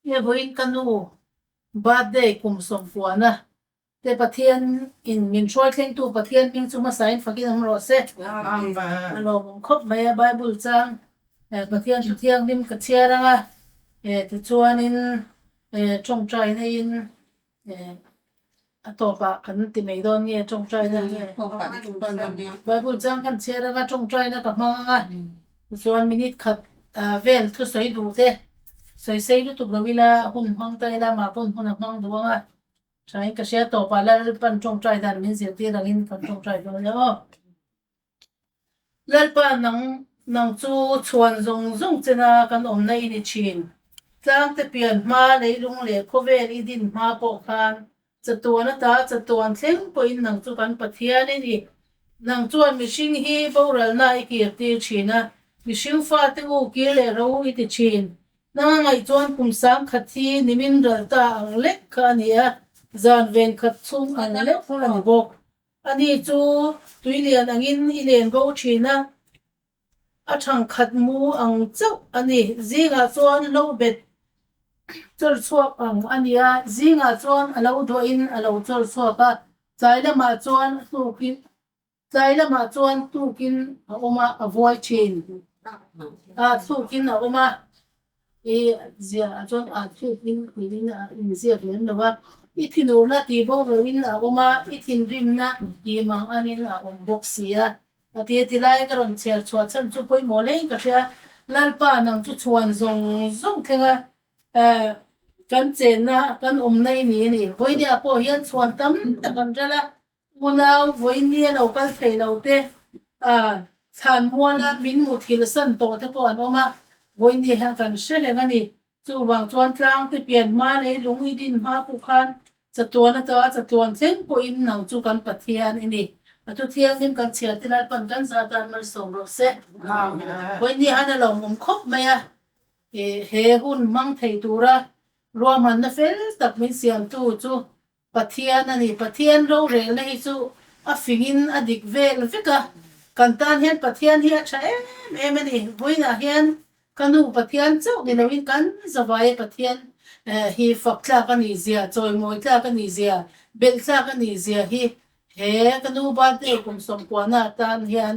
He vawiin ka nu birthday kum sawmpuana te Pathian in min hruai thlengtu Pathian hming chu hmasain fakin awm rawh se. A lawmawm khawp mai a, Bible chang Pathian thu thianghlim ka chhiar ang a, tichuanin tawngtaina in A tawpah kan ti mai dawn nge tawngtaina nge Bible chang khan chhiar anga tawngtaina ka hmang anga tichuan minute khat vel thusawi duh te sawi sei lutuk lo ila hun hmang ta ila mah pawn hun a hmang duh anga thain ka hria tawpah Lalpan tawngtai dan min zirtir angin kan tawngtai dawn nia aw. Lalpa nang nang chu chhuan zawng zawng chena kan awmna i ni thin. Tlangte pian hma, leilung leh khawvel i din hma pawh khan chatuan ata chatuan thleng pawhin nang chu kan Pathian i ni. Nang chuan mihring hi boralna i kir tir thin a, mihring fate u kir leh ro i ti thin. Nang a ngaih chuan kum sangkhat hi nimin ral ta ang lek kha a ni a, zan ven khat chhung ang lek a ni bawk. Ani chu tuilian angin i len bo thin a, a thangkhat mu ang chauh a ni. Zingah chuan lo bet chawr chhuak ang a ni a, zingah chuan a lo duahin a lo chawr chhuak a, tlai lamah chuan tukin tlai lamah chuan tukin a awm a, a vuai thin. A tukin a awm a. I ziah ah chuan a thuk in tiin a inziak lem lo a, i thinurna tih bo loin a awm a, i thinrimna tih mang angin a awm bawk si a. A ti a ti lai ka rawn chhiar chhuah chhan chu pawimawh hlein ka hria, Lalpa nang chu chhuan zawng zawng thleng a, kan chenna kan awmna i ni a ni. Vawinia pawh hian chhuan tam tak an ral a, Unau vawinia lo kal thei lo te, thlan muala min muthilh san tawh te pawh an awm a, vawinia hian kan hre reng a ni. Chuvang chuan tlangte pian hma leh lung i din hma pawh khan chatuan ata chatuan thleng pawhin nang chu kan Pathian i ni. A thu thianghlim kan chhiar te Lalpan kan za tan malsawm rawh se. Vawinia hian a lawmawm khawp mai a, he hun hmang thei tura ruahmanna fel tak min siamtu chu Pathian a ni. Pathian rorelna hi chu a fingin a dik vel vek a, kan tan hian Pathian hi a tha em em a ni. Vawiinah hian ka nu Pathian chauh ni loin kan zavaia Pathian hi fak tlak a nih zia, chawimawi tlak a nih zia, belh tlak a nih zia hi he ka nu birthday kum sawmkuahna atan hian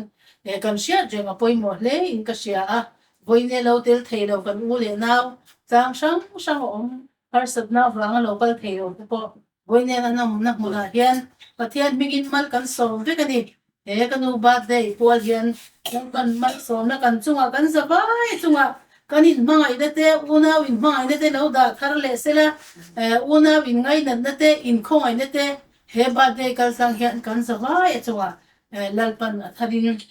kan hriat reng a pawimawh hle in ka hria a. Vawiin lo tel thei lo kan u leh nau tlang hrang hrang a awm Harsatna avanga lo kal thei lo te pawh vawiin an awmna hmunah hian Pathian hmingin mal kan sawm vek a ni. He ka nu birthday pual hian kan malsawmna kan chungah kan za vai chungah kan inhmangaihna te, unau inhmangaihna te lo dah thar leh sela, unau inngainatna te, inkhawngaihna te he birthday kaltlang hian kan za vai a chungah Lalpan a tharin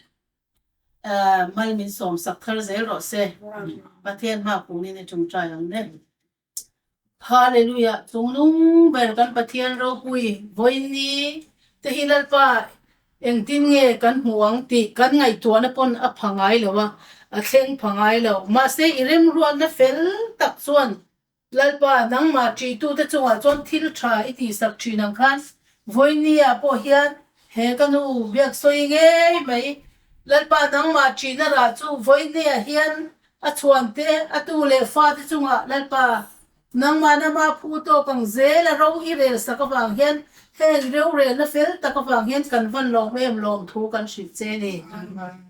Mal min sawm sak thar zel rawh se. Pathian hma kungin i tawngtai ang le. Hallelujah chungnung ber kan Pathian ropui vawiinni te hi Lalpa engtin nge kan hmuh ang tih kan ngaihtuahna pawn a pha ngai lo a, a thleng pha ngai lo. Mahse i remruatna fel tak chuan Lalpa, nangmah ṭihtute chungah chuan thil ṭha i tihsak ṭhin ang khan vawinia pawh hian he ka nu biak sawi ngei mai. Lalpa, nangmah ṭihna rah chu vawinia hian a chhuante, a tu leh fate chungah Lalpa, nangmah nama phu tawk ang zel a ro i rel sak avang hian heng rorelna fel tak avang hian kan van lawm em lawm thu kan hrilh che ni.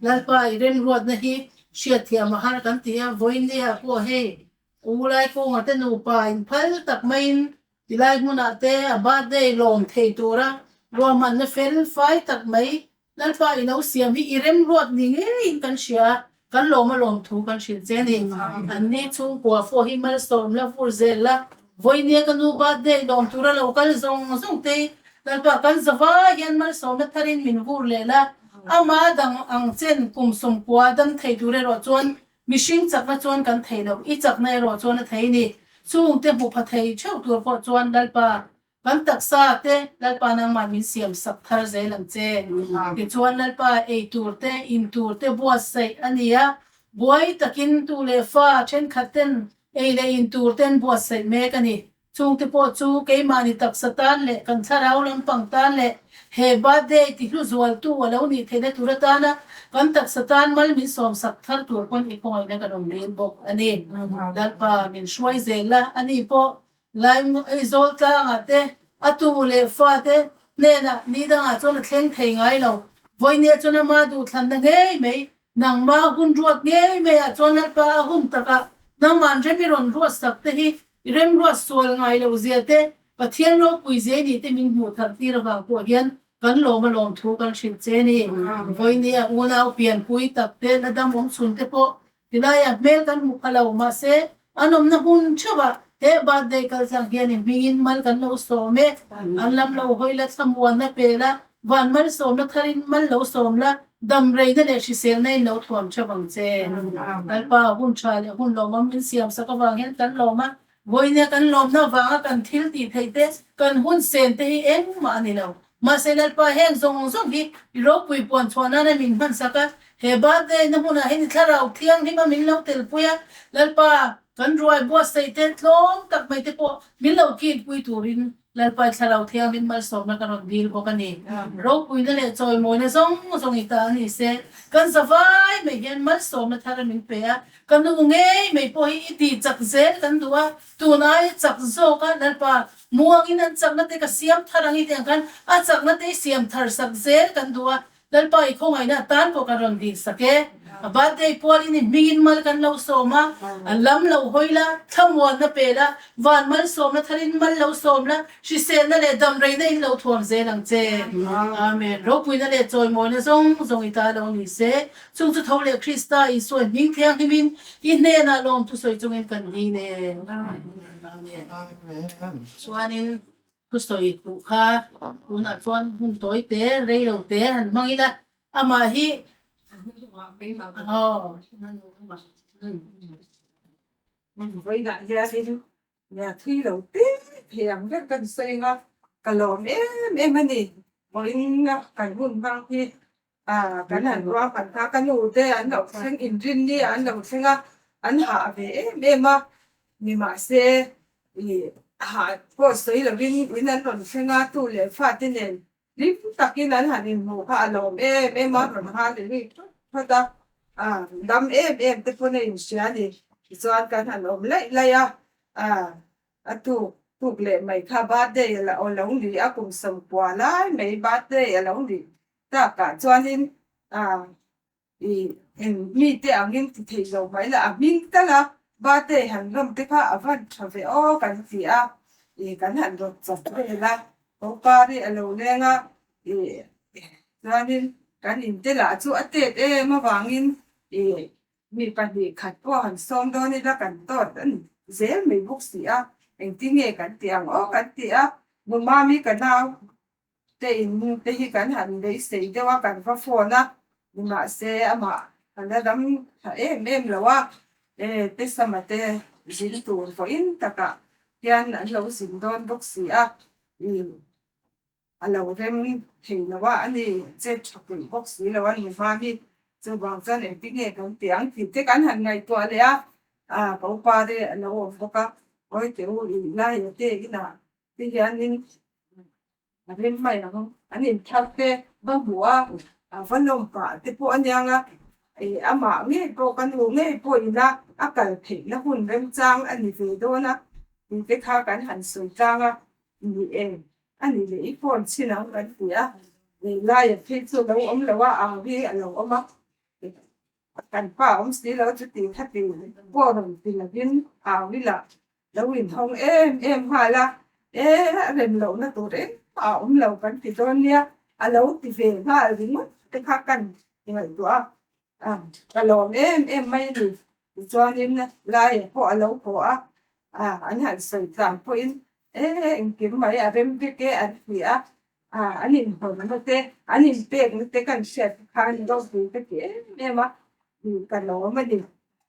Lalpa, i remruatna hi hriatthiam a har kan ti a, vawinia pawh hei U Laikunga te nupa inphal tak maiin tilai hmunah te a birthday lawm thei tura ruahmanna fel fai tak mai Lalpa i lo siam hi i remruat ni ngeiin kan hria a, kan lawm a lawm thu kan hrilh che a ni. Anni chhungkua pawh hi malsawm la vur zel la, vawinia ka nu birthday lawm tura lo kal zawng zawng te Lalpa kan zavai hian malsawmna tharin min vur leh la, amah dang ang chen kum sawmkua dam thei tur erawh chuan Mihring chakna chuan kan thei lo, i chakna erawh chuan a thei ni. Chungte hmu pha thei theuh tur pawh chuan Lalpa, kan taksa te Lalpa nangmah min siam sak thar zel ang che. Tichuan Lalpa ei tur te, in tur te buatsaih a ni a, buai takin tu leh fa thenkhat ten ei leh in tur ten buatsaih mek a ni. Chungte pawh chu keimahni taksa tan leh kan thlarau lampang tan leh He birthday ti hlu zualtu a lo nih theihna tur atana kan taksa tan mal min sawmsak thar tur pawn i khawngaihna kan awm ril bawk a ni. Lalpa min hruai zel la, ani pawh Lai Aizawl tlangah te a tu leh fa te hnenah ni dangah chuan a thleng thei ngai lo. Vawinia chuan ama duhthlanna ngei mai, nangma hun ruat ngei maiah chuan Lalpa a hun takah nangman rem i rawn ruat sak te hi i remruat sual ngai loh zia te, Pathian ropui zia i nih te min hmuh thar tir avang pawh hian kan lawm a lawm thu kan hrilh che a ni. Vawinia unau pianpui tak te la dam awm chhun te pawh Tilaiah hmel kan hmu kha lo, mahse an awmna hmun theuhah he birthday kaltlang hian i hmingin mal kan lo sawm e. An lam lo hawi la, thlamuanna pe la, van malsawmna tharin mal lo sawm la, damreina leh hriselna in lo thuam theuh ang che. Lalpa hun tha leh hun lawmawm min siam sak avang hian kan lawm a, vawinia kan lawmna avanga kan thil tih theih te, kan hun sen te hi engmah a ni lo. Mahse Lalpa heng zawng zawng hi i ropui puan chhuah nana min hman sak a, he birthday na hmunah hian i thlarau thianghlim a min lo telpui a, Lalpa kan ruai buatsaih te tlawm tak mai te pawh min lo kilpui turin Lalpa i thlarau thianghlim malsawmna ka rawn dil bawk a ni. Ropuina leh chawimawina zawng zawng i ta a ni se, kan zavai mai hian malsawmna thar a min pe a, ka nu ngei mai pawh hi i ti chak zel kan duh a, tun aia chak zawk a Lalpa Muangin an chakna te ka siam thar ang i tih ang khan a chakna te i siam thar sak zel kan duh a, Lalpa i khawngaihna atan pawh kan rawn dil sak e. A birthday pualin i hmingin mal kan lo sawm a, a lam lo hawi la, thlamuanna pe la, van malsawmna tharin mal lo sawm la, hriselna leh damreina in lo thuam zel ang che. Amen. Ropuina leh chawimawina zawng zawng i ta lo ni se, chung chu tho leh Krista Isua hming thianghlimin i hnenah lawmthu sawi chungin kan dil e. Amen. Chuanin thusawi duh kha tunah chuan hun tawi te, rei lo te han hmang ila, amah hi Vawiinah hianin nia thui lo te thei ang ber kan sawi ang a, ka lawm em em a ni. Vawiin kan hun hmang hi kan han ruahman kha ka nu te an lo thleng inrinni an lo thleng a, an hah ve em em a, nimahse ih hah pawh sawi lovin in an rawn thleng a, tu leh fate nen hlim takin an han inhmuh kha a lawm em em a, rawn hal leh ri thawt thawt a, dam em em te pawn a inhria a ni, tichuan kan han awm laih laih a, A tuk tuk leh mai kha birthday a lo ni a, kum 90 lai mai birthday a lo nih takah chuanin i eng mite angin ti thei lo mai la, a hming tal a birthday han lawm te kha a van tha ve aw kan ti a, i kan han rawt chawp vel a, Pawpari a lo leng a, i chuanin kan inte lah chu a tet em avangin i Mi 2 khat pawh han sawm dawn ila kan tawt a ni zel mai bawk si a, engtin nge kan tih ang aw kan ti a, Mumami ka nau te in te hi kan han beisei deuh a, kan va phone a, nimahse amah a la dam tha em em lo a, e te sama te zin tur vawiin takah hian an lo zin dawn bawk si a, A lo rem thei lo a, ani chet tha pui bawk si lo a ni hma hi. Chuvang chuan engtin nge kan tih ang tih te kan han ngaihtuah leh a, a ka upa te a lo awm bawk a, awi teh u i laia te inah te hianin a rem mai ang, an inthar te va hmuh a, a va lawm pah te pawh a niang a, ih amah ngei pawh ka nu ngei pawh ina a kal theihna hun remchang a ni ve dawn a tih te kha kan han sawi tlang a ni em. A ni leh i phone chhin ang kan ti a, lei laia phei chu a lo awm lo a, au hi a lo awm a, kan pa awm si lo chuti khati pawh rawn ti lovin au hi lah lo inhawng em em nghal a, e a rem lohna tur engmah a awm lo kan ti dawn nia, a lo ti ve nghal ringawt te kha kan ngaihtuah a, ka lawm em em mai a ni. Tichuanin laia pawh a lo haw a, an han sawi tlang pawhin E engkim mai a rem vek e an ti a, an inhawnna te, an inpekna te kan hriat khan ropui ka ti em em a, ka lawm a ni.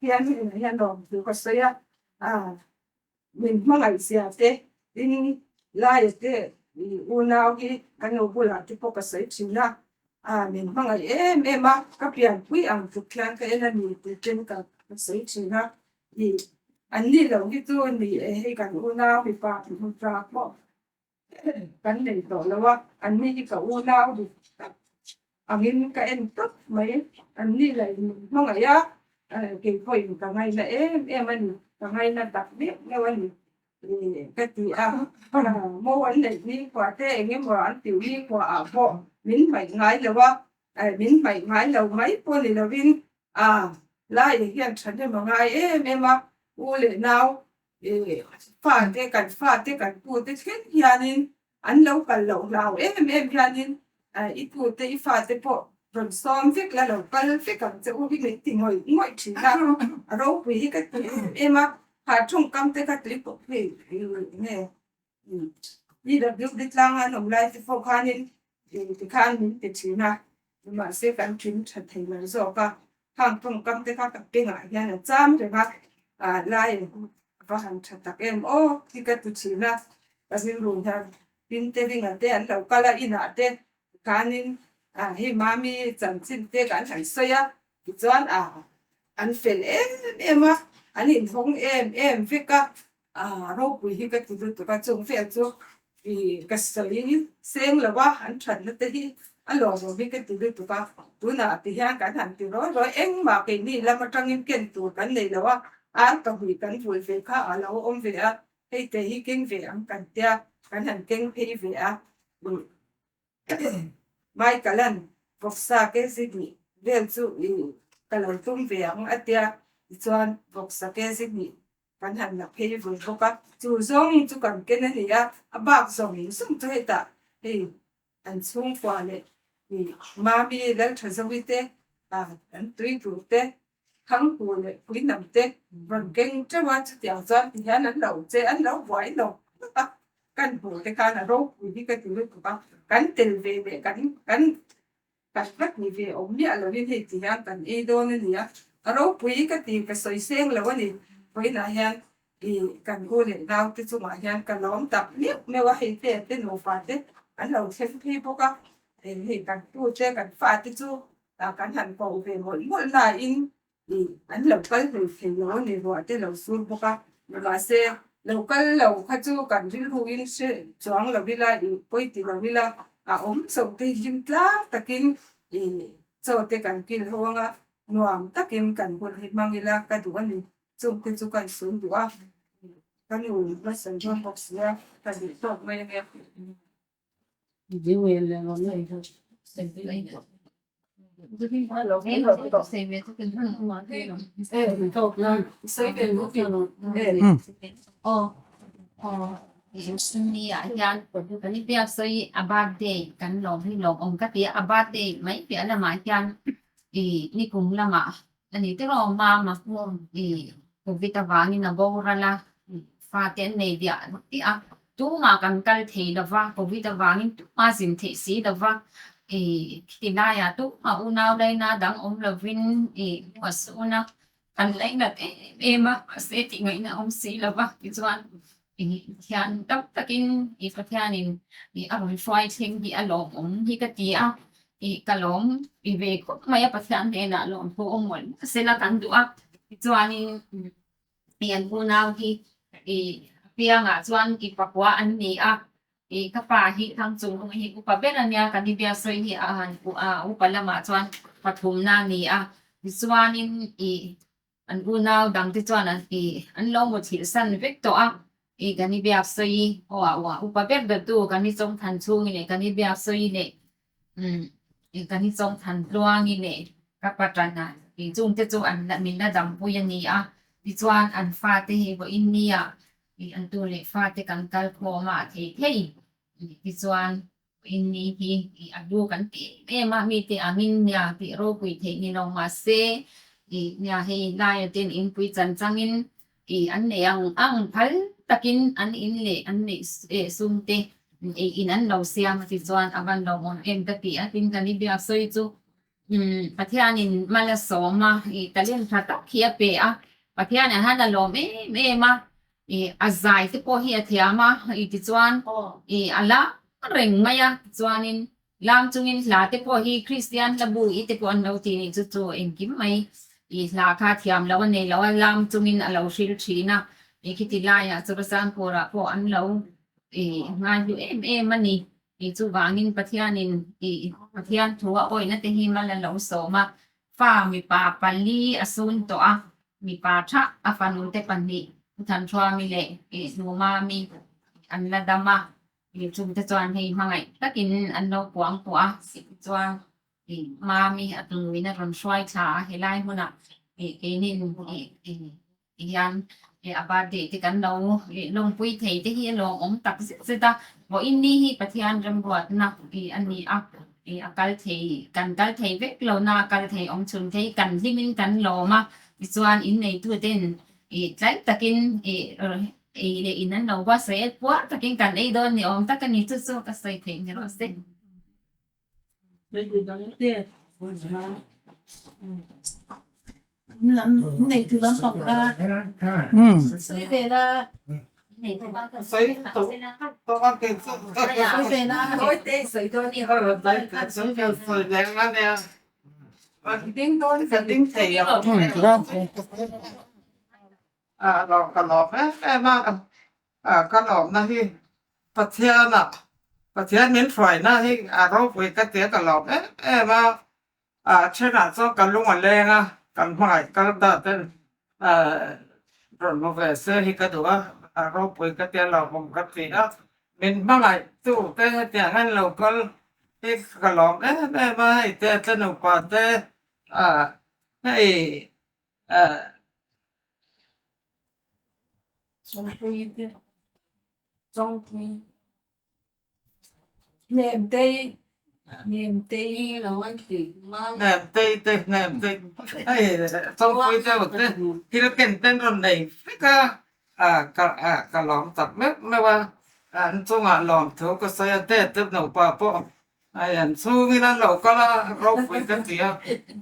Hian inah hian lawm thu ka sawi a, min hmangaihzia te, tin laia te unau hi ka nu bulah te pawh ka sawi thin a, min hmangaih em em a, ka pianpui ang tluk hian ka en a ni tih ten ka sawi thin a. An ni lo hi chu ni e, hei kan unau mipa hmuhta pawh Kan nei tawh lo a, anni hi ka unau dik tak angin ka en tawp mai. Anni lah in min hmangaih a, kei pawhin ka ngaina em em a ni, ka ngaina tak meuh meuh a ni ka ti a. Mo an neih nikhua te eng emaw an tih nikhua ah pawh min hmaih ngai lo a, min hmaih ngai lo mai pawh ni lovin a laiah hian thahnem a ngai em em a, u leh nau fate kan fate kan pute thleng hianin an lo kal loh hlau em em hianin i pute i fate pawh rawn sawm vek la lo kal vek ang che u hi min ti ngawih ngawih thin a, a ropui hi ka ti em em a, ha tawngkam te kha tui pawh hei nge PWD tlanga an awm lai te pawh khanin tikhan min ti thin a, mahse kan thin tha thei lo zawk a, khang tawngkam te kha ka pengah hian a cham reng a, lai va han tha tak em aw hi ka ti thin a, ka rilru hian pinte ringa te an lo kal a inah te tikhanin hei mami chanchin te kan han sawi a, tichuan an fel em em a, an inhawng em em vek a. A ropui hi ka ti lutuk a, chung vel chu i ka sawi seng lo a, an thatna te hi a lawmawm hi ka ti lutuk a, tunah ti hian kan han ti rawi rawi engmah keini lam atangin ken tur kan nei lo a, ar pahnih kan vulh ve kha a lo awm ve a, hei te hi keng ve ang kan tia kan han keng phei ve a. Michael-a'n vawksa kg hnih vel chu i ka lo tum ve ang a tia, tichuan vawksa kg hnih kan han la phei ve bawk a. Chu zawng chu kan ken a ni a, a bak zawng zawng chu hetah hei an chhungkua leh i Mami Lalthazawi te, an tui tur te, Thangpu leh Puinam te rawn keng teuh a, chutiang chuan ti hian an lo che, an lo buai lo hlawk a, kan hmuh te khan a ropui hi ka ti lutuk a, kan tel ve leh kan kan kan vat ni ve awm miah lovin hei ti hian kan ei dawn a ni a, a ropui hi ka ti ka sawi seng lo a ni, vawiinah hian i kan u leh nau te chungah hian ka lawm tak meuh meuh a, hei te te nupa te an lo thleng phei bawk a, hei kan tu te kan fate chu kan han koh ve mawlh mawlh nain an lo kal hlei thei lo a ni, ruah te lo sur bawk a, mahse lo kal lo kha chu kan rilruin hre chuang lo ila i pawi ti lo ila a awm chauh te hlim tlang takin i chaw te kan kil ho anga nuam takin kan hun hi hmang ila ka duh a ni, chung te chu kan sawi duh a, ka nu hmasa dawn bawk sia ka duh tawk mai ania. A birthday kan lawm hi lawmawm ka ti a, a birthday mai piah lamah hian ih nikum lamah a ni tiraw mama ih covid avangin a boral a fate an nei diah diah a. Tumah kan kal thei lo va, Covid avangin tumah zin theih si lo va, ih khiti laiah tumah unau laina dang awm lovin ih hmu a sun a, kan lainat em em a, mahse tih ngaihna awm si lo va, tichuan ih thian tam takin ih Pathianin ih a rawn hruai thleng hi a lawmawm hi ka ti a, ih ka lawm ti ve khawp mai a Pathian hnenah lawmthu awm mawlh mawlh sela kan duh a, tichuanin Ih an unau hi ih piangah chuan ih pakua an ni a, ih ka pa hi Thangchungnung hi upa ber a nia, kan inbia sawi hi a han a upa lamah chuan pathumna a ni a, tichuanin ih an unau dangte chuan an ih an lo muthilh san vek tawh a, ih kan inbiak sawi aw a upa ber dawttu kan i chawngthan chhungin leh kan inbiak sawi leh Umm kan hi chawng than tluangi leh ka pa tana tih chungte chu an la min la dampui a ni a, tichuan an fate hi vawiin nia ih an tu leh fate kan kal khawm a a thei thei tichuan vawiin ni hi ih a lu kan ti em em a mite angin nia tih ropui theih ni lo mahse ih nia hei laia ten inpui chan changin Ih an neih ang ang phal takin an in leh an neih eh sum te ei in an lo siam a ti chuan a van lo awm em ka ti a tin kan i biak sawi chu umm Pathianin mal a sawm a ih talent tha tak hi a pe a Pathian ah hian a lawm em em a ih a zai te pawh hi a thiam a ih tichuan ih a lam reng mai a tichuanin Lam chungin hla te pawh hi Kristian hla bu i te pawh an lo ti nih chu chu engkim mai i hla kha thiam lo a nei lo a, lam chungin a lo hril thin a, i khiti laiah Churachandpur ah pawh an lo. ngaihlu em em a ni. Chuvangin Pathianin Pathian thu a awihna te hi mal a lo sawm a, fa mipa pali a sun tawh a, mipa tha a fanute pahnih Thanthuami leh Hnumami an la dam a, chungte chuan hei hmangaih takin an lo puang pawh a, chuan Mami a tluin a rawn hruai thla a, helai hmunah keinin hian a birthday te kan lo lawmpui thei te hi a lawmawm tak zet zet a, vawiin ni hi Pathian remruatna a ni a, a kal thei kan kal thei vek lo na a kal thei awm chhun thei kan hlimin kan lawm a, tichuan inneituten tlai takin ei leh in an lo buatsaih a, puar takin kan ei dawn ni awm tak a ni chu chu ka sawi theih ni rawh se. Ka lawm em em a, ka lawmna hi Pathiana Pathian min hruaina hi a ropui ka tia ka lawm em em a, a thenah chuan ka lung a leng a, kan hmangaih kal ta ten rawn hmu ve se hi ka duh a, a ropui ka tia lawmawm ka ti a, min hmangaih tu te hetiang an lo kal hi ka lawm em em a, hei te te nupa te hei Thil ken ten rawn nei vek a, ka lawm tak meuh meuh a, an chungah lawmthu ka sawi a, te te nupa pawh hei an chhungin an lo kal a, ropui ka ti a,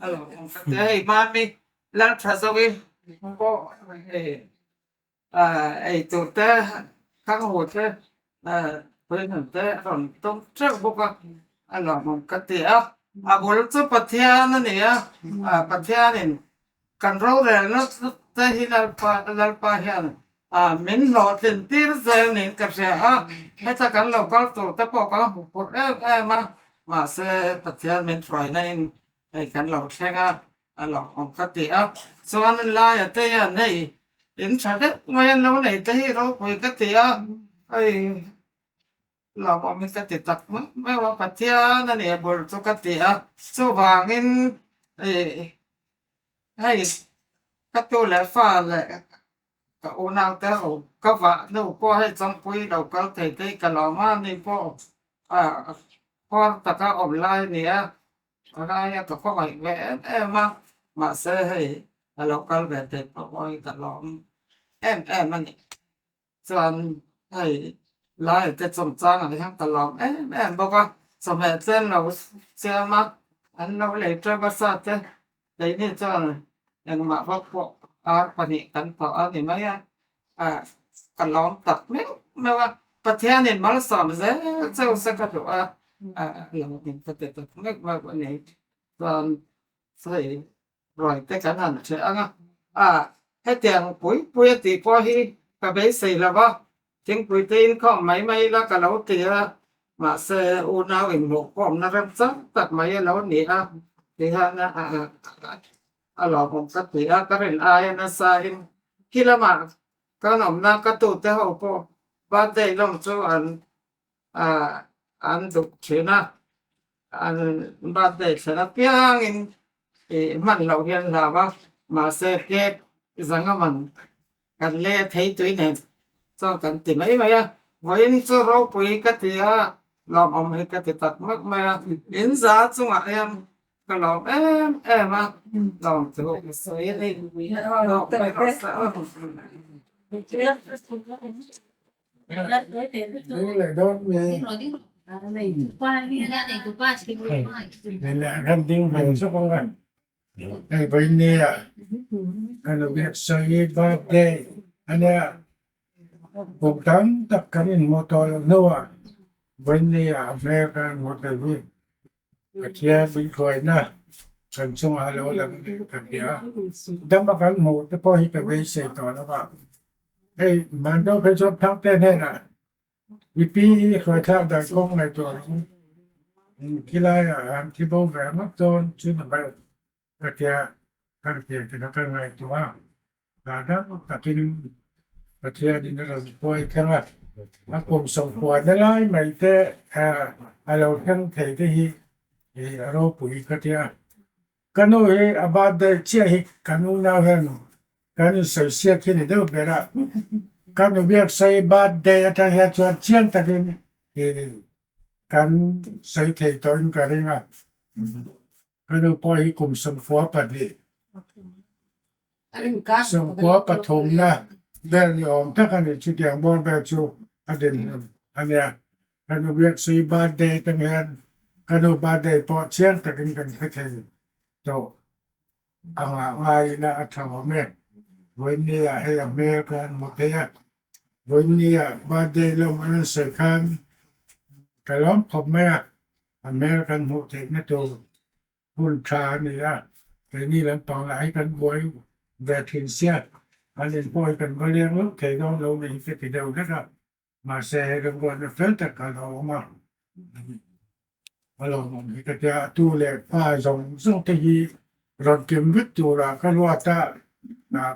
a lawmawm ka ti a, hei hmami Lal tha zawkin pawh hei ei tur te thang hu te puihnun te a rawn tum teuh bawk a, a lawmawm ka ti a. A bul chu Pathian a ni a, Pathianin kan rorelna te hi Lalpa Lalpa hian min hlawhtlin tir zel niin ka hria a, heta kan lo kal tur te pawh kan hmu phurh em em a, mahse Pathian min hruaina in hei kan lo thleng a. A lo awm ka ti a, chuan laia te hian hei in tha deuh mai an lo nei te hi ropui ka ti a, hei lawmawm hi ka ti tak mai mai a, Pathian a nih a bul chu ka ti a, chuvangin ih hei ka tu leh fa leh ka unau te ho ka vah hnu pawh hei chawngpui lo kal thei te hi ka lawm a, ni pawh ah khuar taka awm lai a ni a. A laia ka khawngaih ve em em a, mahse hei a lo kal ve thei pawh pawh hi ka lawm em em a ni. Chuan hei laia te chungchangah hian ka lawm em em bawk a, chawhmeh tlem lo siam a, an lo lei teuh a sa te, keini chuan engmah vak pawh ar pahnih kan thawh a ni mai a, ka lawm tak meuh meuh a, Pathianin malsawm zel cheu se ka duh a, lawmin ka ti tak meuh meuh a ni. Chuan hei ruai te kan han ṭheh ang a, hetiang pui pui a tih pawh hi ka beisei lo va, thingpui te inkhawm mai mai ila ka lo ti a, mahse unau inhmuhkhawmna remchang tak mai a lo ni a, tihian a lawmawm ka ti a, ka rin aia nasa in khi lamah kan awmna ka tute ho pawh birthday lawm chu an ah an duh thin a, an birthday thlen apiangin ih hman loh hian hlau a, mahse cake zanga man kan le thei tui nen chuan kan ti mai mai a, vawiin chu ropui ka ti a, lawmawm hi ka ti tak mak mai a, in za chungah hian Ka lawm em em a, lawm chu ka sawi a ni. Kum tam tak kan inhmuh tawh loh hnuah vawinia a hmel kan hmu ta hi Pathian min hruaina kan chungah lo lang leh ka ti a. Dama kan hmuh te pawh hi ka beisei tawh lo a. Hei Mando phei chuan Thangte hnenah. I pi i hruaithlak dan kawng ngaihtuah rawh u. Khilaiah an thi bo ve ngawt dawn chu ni mai ka tia ka tia te kha ka ngaihtuah a. Dah takin Pathianin a rawn hruai thleng a, a kum sawmkua na lai mai te a lo thleng thei te hi a ropui ka tia. Ka nu hi a birthday chiah hi kan unau hian kan insawi siak hi ni deuh ber a, ka nu biaksawi birthday atang hian chuan chiang takin kan sawi thei tawhin ka ring a. Ka nu pawh hi kum 12, 93 na vel ni awm tak a ni. Chutiang bawr vel chu a dinhmun a nia. Ka nu Biaksawi birthday atang hian ka nu birthday pawh chiang takin kan hre thei tawh anga ngai ila a tha awm e. Vawiinni ah hei a hmel ka han hmu thei a. Vawiinni ah birthday lawm an rawn sawi khan ka lawm khawp mai a. A hmel kan hmuh theihna tur hun tha a ni a, keini lampang lah hi kan buai ve thin sia, an inpawh hi kan va leng loh thei dawn lo nih hi ka ti deuh hlek a, mahse he remruatna fel tak a lo awm a, a lawmawm hi ka tia, a tu leh pa zawng zawng te hi rawn kim vek turah ka ruat a,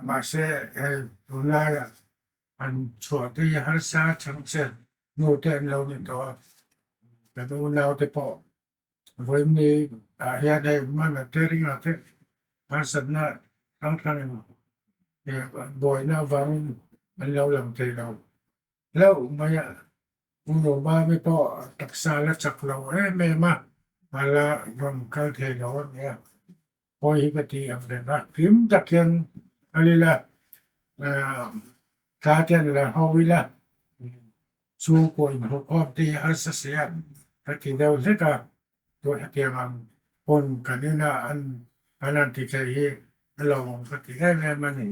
mahse hei tunlaiah an chhuah te hi harsa chhangchhe hnu te an lo ni tawh a, kan unau te pawh vawiin ah hian hei hman a te ringah te harsatna hrang hrangin buaina avangin an lo lang thei lo hlauh mai a, U Romami pawh taksa la chak lo em em a, a la rawn kal thei lo a nia. Pawi hi ka ti ang reng a, hlim tak hian kal ila, thla te an la ho ila, chhungkaw inhmuhkhawm te hi harsa si a, ka ti deuh hlek a, tun hetiang ang hun kan ina an an han ti thei hi a lawmawm ka ti em em a ni.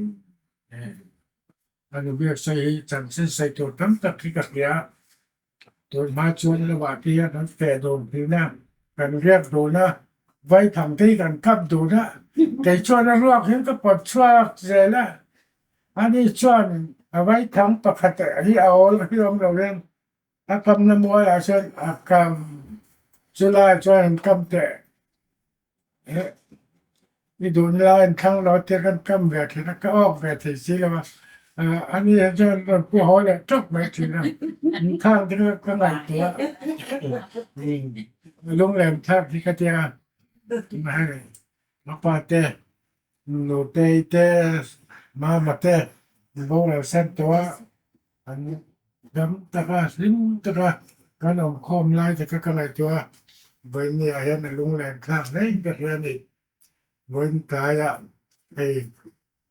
A nu biaksawi hi chanchin sawi tur tam tak hi ka hria. Tun hma chuan lamah te hian kan feh dun thin a, kan riak dun a, vaithang te hi kan kap dun a, kei chuan a ruak hian ka pawt chhuak zel a, ani chuan a vaithang pakhat hi a awl hi awm lo hian a kamna mualah chuan a kam, chulaiah chuan an kam teh. I duhna lai an thlang lo tia kan kam ve thin a, ka awk ve thei si lo a, ani hi chuan rawn pu haw leh tawp mai thin a, khang te kha ka ngaihtuah a lunglem thlak hi ka tia hei ka pa te nutei te mama te boral san tawh a an dam tak a hlim tak a kan awm khawm lai te kha ka ngaihtuah a vawiin ah hian a lunglen thlak hle in ka hria a ni vawiin tlaiah hei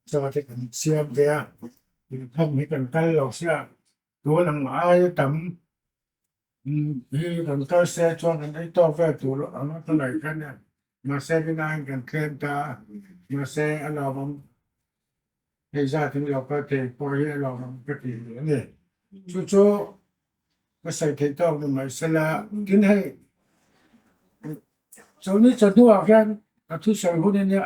chaw te kan siam ve a inkhawm hi kan kal lo sia tun ang aia tam hi kan kal se chuan kan ei tawk vel tur ang a ka ngaih kha nia mahse rinaiin kan thlem ta a mahse a lawmawm. Hei zat in lo kal thei pawh hi a lawmawm ka ti a ni. Chu chu ka sawi theih tawk ni mai sela tin hei chawlhni chawhnuah hian ka thusawi hun a nia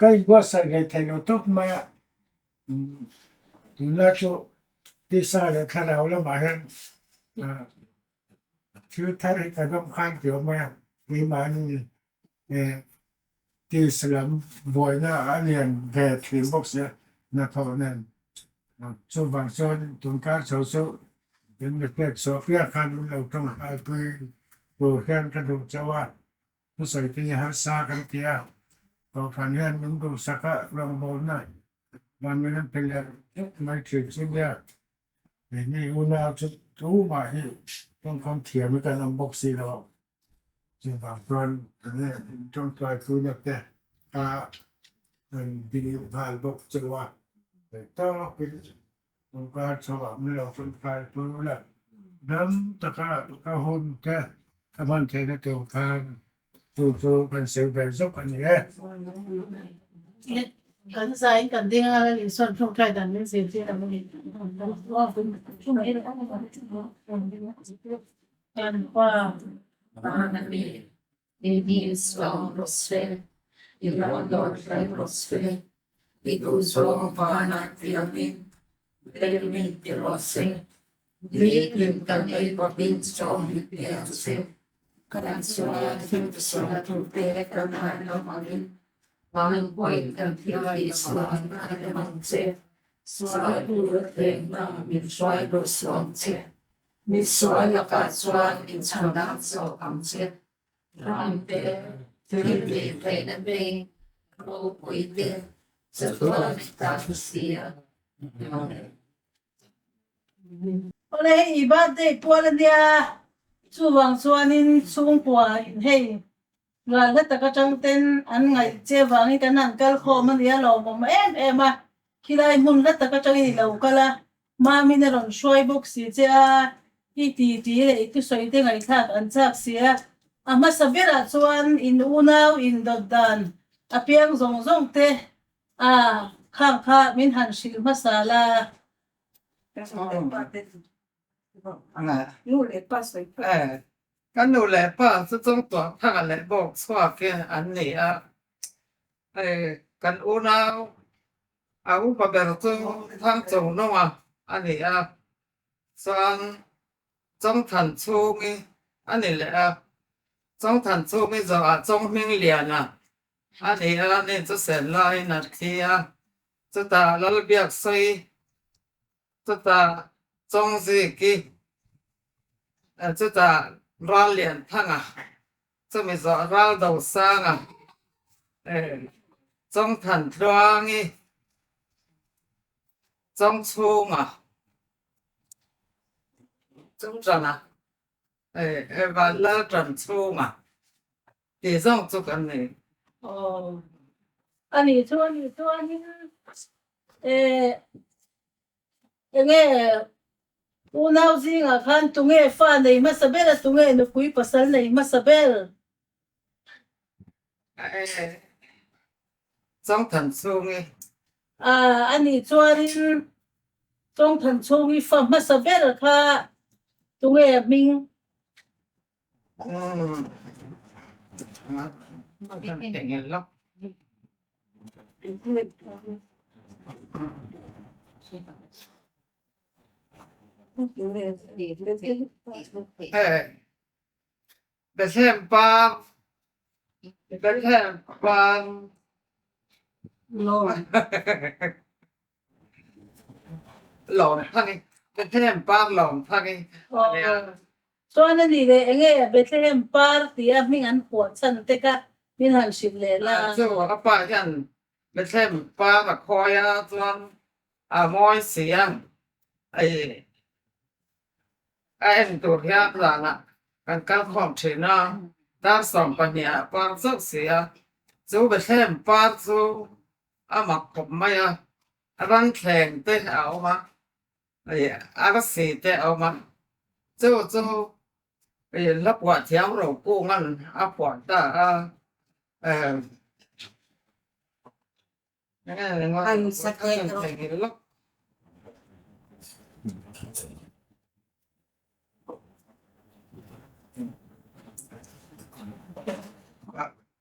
ka inbuatsaih hlei thei lo tawp mai a, tunlai chu tisa leh thlarau lamah hian thil thar hi ka dawm khan ti awm mai a, keimahni Tisa lam buaina a lian ve thin bawk sia hnathawh nen. Chuvang chuan tunkar chho chu min mi pek chhuah piah khan min lo tawngtai pui tur hian ka duh chauh a, thusawi te hi harsa kan ti a, Kohhran hian min duhsak a rawngbawlna van min an pe leh vek mai thin chu nia. Keini unau chu tumah hi tawngkam thiam hi kan awm bawk si lo. Chuvang chuan enge tawngtai tuna te kha an ding nghal bawk chauh a, theih tawkin tawngkar chhoah min lo tawngtai tur ula, dam taka ka hun te ka hman theihna tur khan chu chu kan sawi ve zawk a ni e. Kan zaiin kan ding a, Lal Isua'n tawngtai dan min zirtir ang a ni. Kan pa. Nitin kan ei pawhin chaw min pe ang che. Kan chuan thil sual tute kan ngaihnawm angin mang pawhin kan thil tih sual a rem ang che. Sual tur thlengna min hruai rawh suh ang che. Mi sual lakah chuan min chhan ang zawk ang che. Ram te, thil tih theihna te, ropui te, chatuan ta si a. Amen. Awle hei i birthday pual ania, chuvang chuanin chhungkua in hei ral hla tak atang ten an ngaih che vangin kan han kal khawm ania lawmawm em em a, khilai hmun hla tak atangin i lo kal a, Mamin a rawn hruai bawk si che a, i ti ti leh i thusawi te ngaihthlak an chak si a, a hmasa berah chuan in unau in dawt dan a piang zawng zawng te a khang kha min han hrilh hmasa la. Ka nu leh pa chu chawngtuah thanga leh bawk chhuak hi an ni a, kan unau a upa ber chu Thangchung Nunga a ni a, chuan Chawngthan Chhungi a ni leh a, Chawngthan Chhungi zawhah Chawnghming Liana a ni a, ni chu sen laiin a thi a, chutah Lalbiaksawi Chutah Chawngziki, chutah Rallianthanga, chumi zawh Raldosanga, Chawngthantluangi, Chawngchhunga, Chawngṭana, Vanlalṭanchhunga tih zawng chu kan nei. Aw, a nih chu a nih chuanin eh enge unau zingah khan tunge fa nei hmasa ber a tunge nupui pasal nei hmasa ber? Eh Chawngthan chhungi. A a nih chuanin Chawngthan chhungi fa hmasa ber kha tunge a hming? Bethlehem par Bethlehem par Lawm thang i Bethlehem par lawm thang i Chuan a nih leh enge Bethlehem par tia hming an phuah chhan te kha min han hrilh leh la. Chu a pa hian Bethlehem par a khawi a chuan a mawi si a, a en tur hian zanah kan kal khawm thin a, dar 12 ah par chauh si a, chu Bethlehem par chu a mak khawp mai a, ran thleng te a awm a. Arsi te a awm a, chu chu hla phuah thiam ro kunga'n a phuah ta a,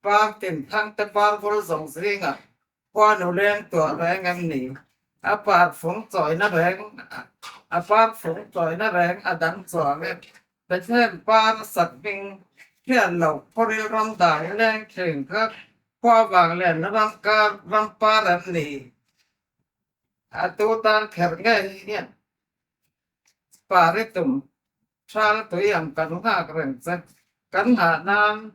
Partin thangte parvul zawng zingah Khuanu leng tuah reng em ni? A par fung chawina reng a par fung chawina reng a dang chuang e. Bethlehem par sak hming hian lo khawril ram dai leng thin kha khua vang len ram kar ram par em ni? A tu tan kher ngei hian par i tum thal tui ang kan nghak reng che kan nghah nan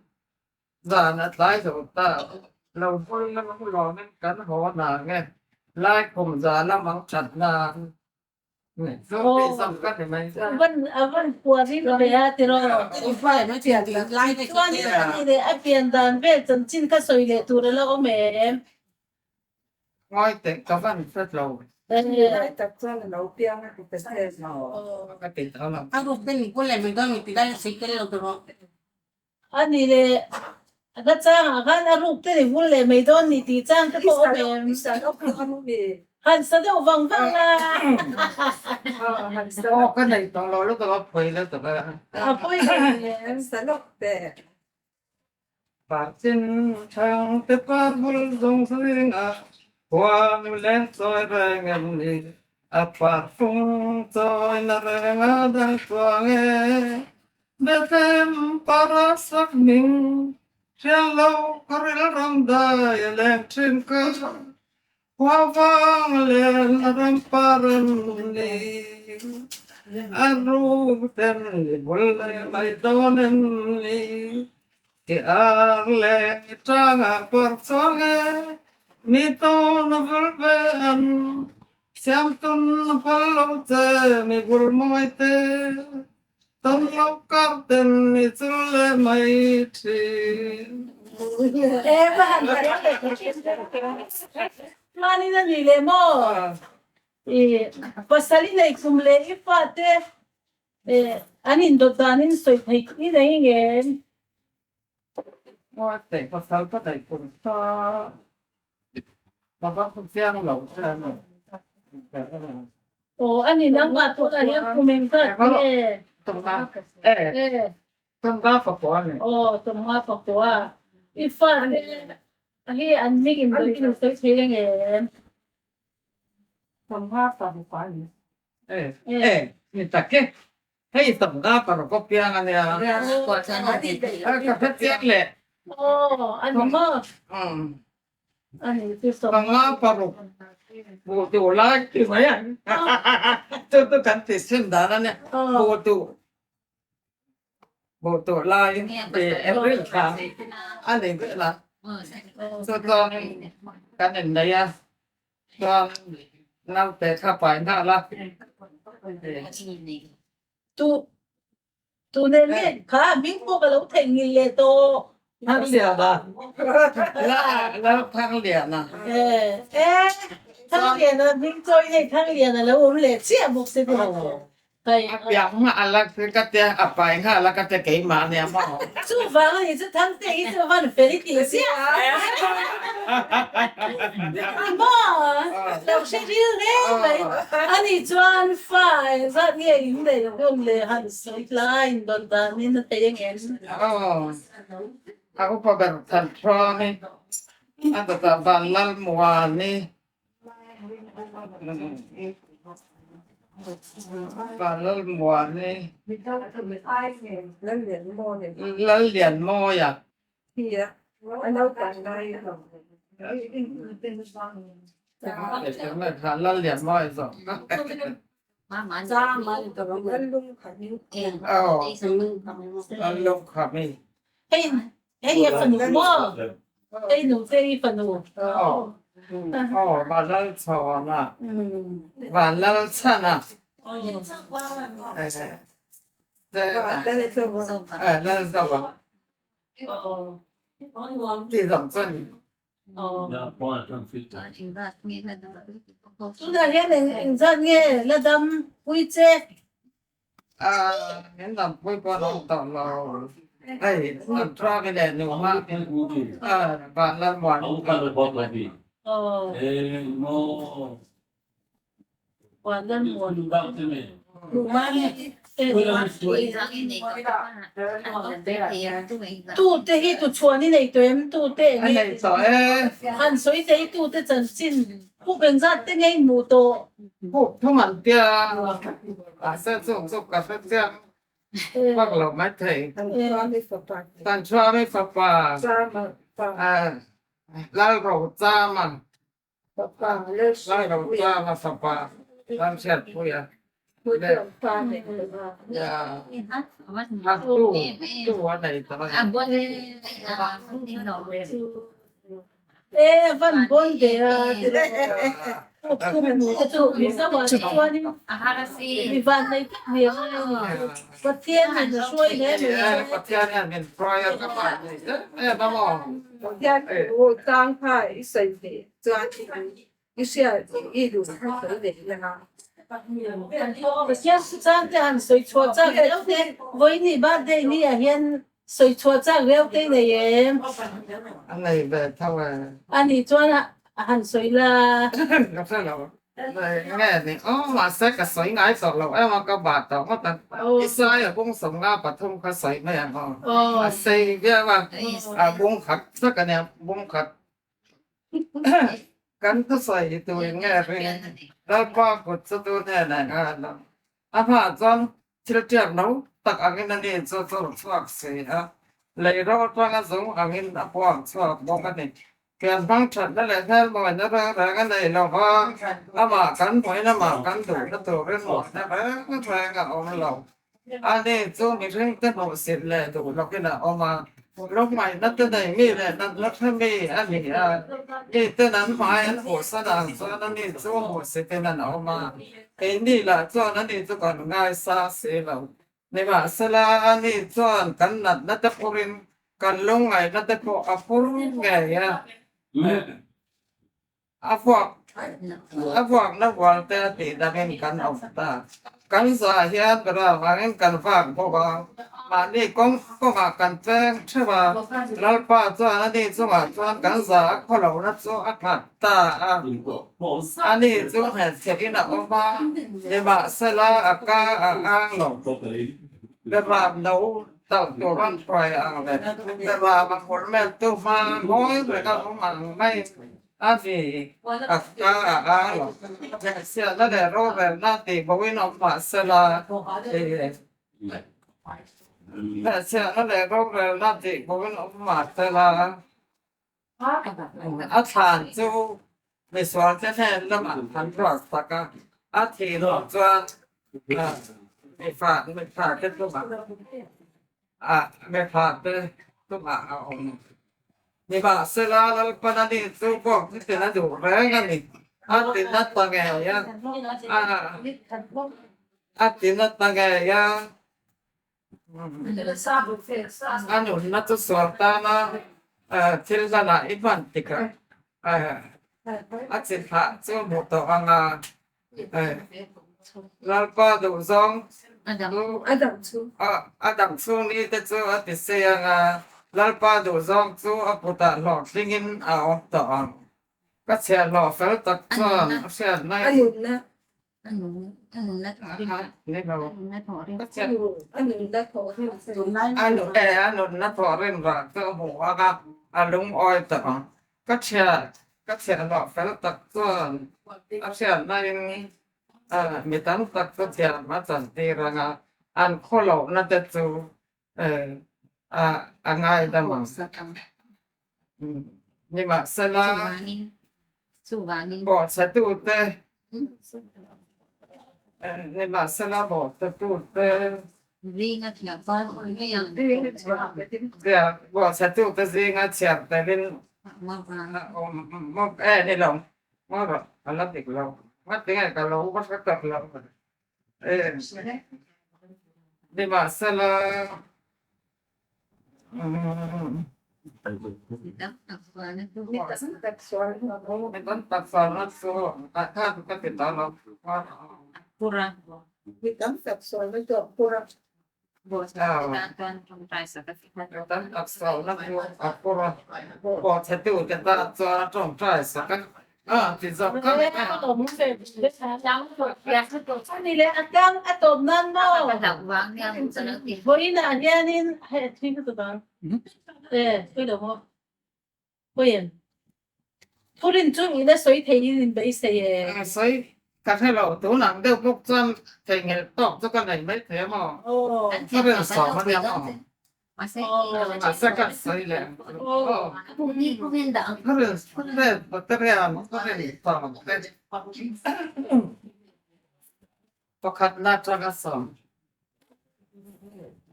Zan a tlai zo ta lo hawi lam lawmin kan haw na nge lai kum za lam ang that nan A van puar in ve a tiraw. Chuan ani leh a pian dan vel chanchin kha sawi leh tur a la awm em? Ngawi teh ka van hret lo. A ni leh a ka changah khan a ruk te ni vul leh mai dawn ni tih chang te pawh awm em? Han sa deuh vang vang la. Aw ka nei tawh lo lutuk a phawi lutuk a. A phawi em? Parchin chang te par vul zawng zingah khuanu leng chawi reng em ni? A parfum chawina reng a dang chuang e, Bethlehem para sak hming hrial lo ka rilram dai a leng thin ka khua vang len a ram parem ni a ruk ten i bul leh mai dawn em ni Ke ar leh tangah par chuang e, mi tawn a vul ve an siam tun a phal lo che mi bul mawi te, tawn lo kar ten i chul leh mai thin. Hmanin a ni leh maw? I pasal i nei kum leh i fate An indawt danin sawi theih i nei ngem? Pasal ka daih kum kha ka va hmu chiang lo che a ni. Aw a ni nangmah tunah hian kum engzat nge? Tumga pakua a ni. Aw tumga pakua. I fate hi an hming indawt in sawi thei angem? Tumga pakua a ni. E ni tak e, hei tamna paruk a piang a nia. Ka hre chiang leh. Aw a ni maw? A ni chu sawm. Panga paruk buh duh lai ti mai a. Chu chu kan ti sim dan a nia. Buh duh buh duh lai ti April thla a ni vel a. Chu chuan kan innei a. Chuan naute kha pai nghal a. Tu tu nen nge kha hming pawh ka lo theihnghilh leh tawh. Thangliana Lalthangliana. E e Thangliana hming chawi hei Thangliana lo awm leh chiah bawk se tiraw. A piang nghah a la ka tia a pai nghah a la ka tia keimah a nia maw. Chuvang a ni chu Thangte hi chu van fel i tih ziah a maw lo hre ril hle mai. Ani chuan fa engzat nge in neih hun leh han sawi tlai in dawn danin a thei angem? Aw a upa ber Thanthrawni a dawtah Vanlalmuani Vanlalmuani Lallianmawia Lallianmawia zawk Lallungkhami. Hei a fanu maw? Hei nu te i fanu. Aw Vanlalchhawna Vanlalchhana Lalzova ti zawng chuan Tunah hian engzat nge la dam pui che? Min dam pui pawh an awm tawh lo. Hei an truck leh nu hma Vanlalmuan Tute hi tu chhuan i nei tawh em? Tute eng nge? Nei tawh e. Han sawi thei tute chanchin Puk engzat te nge i hmuh tawh? Puk thum an tia mahse chung chu ka hre chiang vak lo maithei. Tan Chuami fapa Lalrochama Lalrochama fapa Lalhriatpuia a tu tu a nei tawh a ni. E van bawn ve a puk thum hmuh te chu Mizo ah te chuanin mi van nei tak ni ang a ni. Pathian in a hruai hle mai che. Pathian hian min hruai a ka van nei em em a maw. Pathian thu tang kha i sawi theih chuan i hria i duh kha sawi leh ila. Pathian thu chang te han sawi chhuah chak riau te vawiin birthday ni ah hian sawi chhuah chak riau te i nei em? A nei ve tho e. A nih chuan han sawi la. Ka hre lo. Nge ni aw mahse ka sawi ngai tawh lo em a ka bah tawh ngawt a. Isaia bung sawmnga pathum kha sawi mai ang aw. A sei viau a, a bung khat vek a nia bung khat. Kan thusawi tuin nge ring? Lalpa kut chu tu hnenah nge a lang? A hmaah chuan thil tiak no tak angin ani chu chur chhuak si a, lei ro atanga zung angin a puak chhuak bawk a ni. Pian hmang thatna leh hmelmawina reng reng a nei lo va, amah kan hmuhin amah kan duhna turin mawina reng reng a awm lo. Ani chu mihringte hmuhsit leh duh lokin a awm a, lungngaihna te nei mi leh natna hre mi a ni a, miten an hmai an hmuhsan ang chuan ani chu hmuhsitin an awm a, keini lah chuan ani chu kan ngaisang si lo. Nimahsela, ani chuan kan natna te phurin kan lungngaihna te pawh a phur ngei a. A vuak a vuakna vual te a tih dangin kan awm ta. Kan zah hian bera vangin kan vak bawk a, mahni kawng kawngah kan peng theuh a, Lalpa chuan ani chungah chuan kan zah a khaw lohna chu a nghat ta a. Ani chu hmelchhehin a awm a, nimahsela a ka a ang lo. Beram no talh tur an hruai ang le, beram a hmul meltu hma ngawi reng a awm ang mai. A ni, a ka a ang lo. Hmeichhiatna leh rorelna tih boin awm mah sela, Hmeichhiatna leh rorelna tih boin awm mah sela, a thlan chu misualte hnen lamah an ruat sak a, a thih loh chuan mifate chungah mifate chungah a awm. Nimahsela, Lalpan a ni chu bawk nitin a duh reng a ni. A tina ta ngei a, a tina ta ngei a. A nunna chu sual tana thil hlanah i hman tikah a chi thlah chu hmuh tawh ang a, Lalpa duhzawng chu a dam chhung ni te chu a ti sei ang a, Lalpa duhzawng chu a kutah hlawhtlingin a awm tawh ang. Ka chhiahhlawh fel tak chuan a hriat mai. A nunna thawhrim rah chu a hmuh ang a, a lungawi tawh ang. Ka chhiah ka chhiahhlawh fel tak chuan a hriatnain mi tam tak chu thiam a chantir ang a, an khawlohna te chu a ngaidam ang. Nimahsela, bawhchhetute, nimahsela bawhchhetute, bawhchhetute zinga chhiar telin awm e ni lo, maw rawh a la dik lo, ngatinge ka lo va hre tak lo. Nimahsela, Ani leh a tang a tawp nan maw? Vawiinah hianin hei a thleng ka bang. E, pui lo maw? Puiin. Thurin chu ila sawi theiin in beisei e. Sawi ka hre lo, tunah deuh bawk chuan theihnghilh tawk chu ka nei mai thei a maw? Thurin sawm a nia maw? Mahse kan sawi leh ang chu aw. Thurin Presbyterian thurin sawm te pakhatna atanga sawm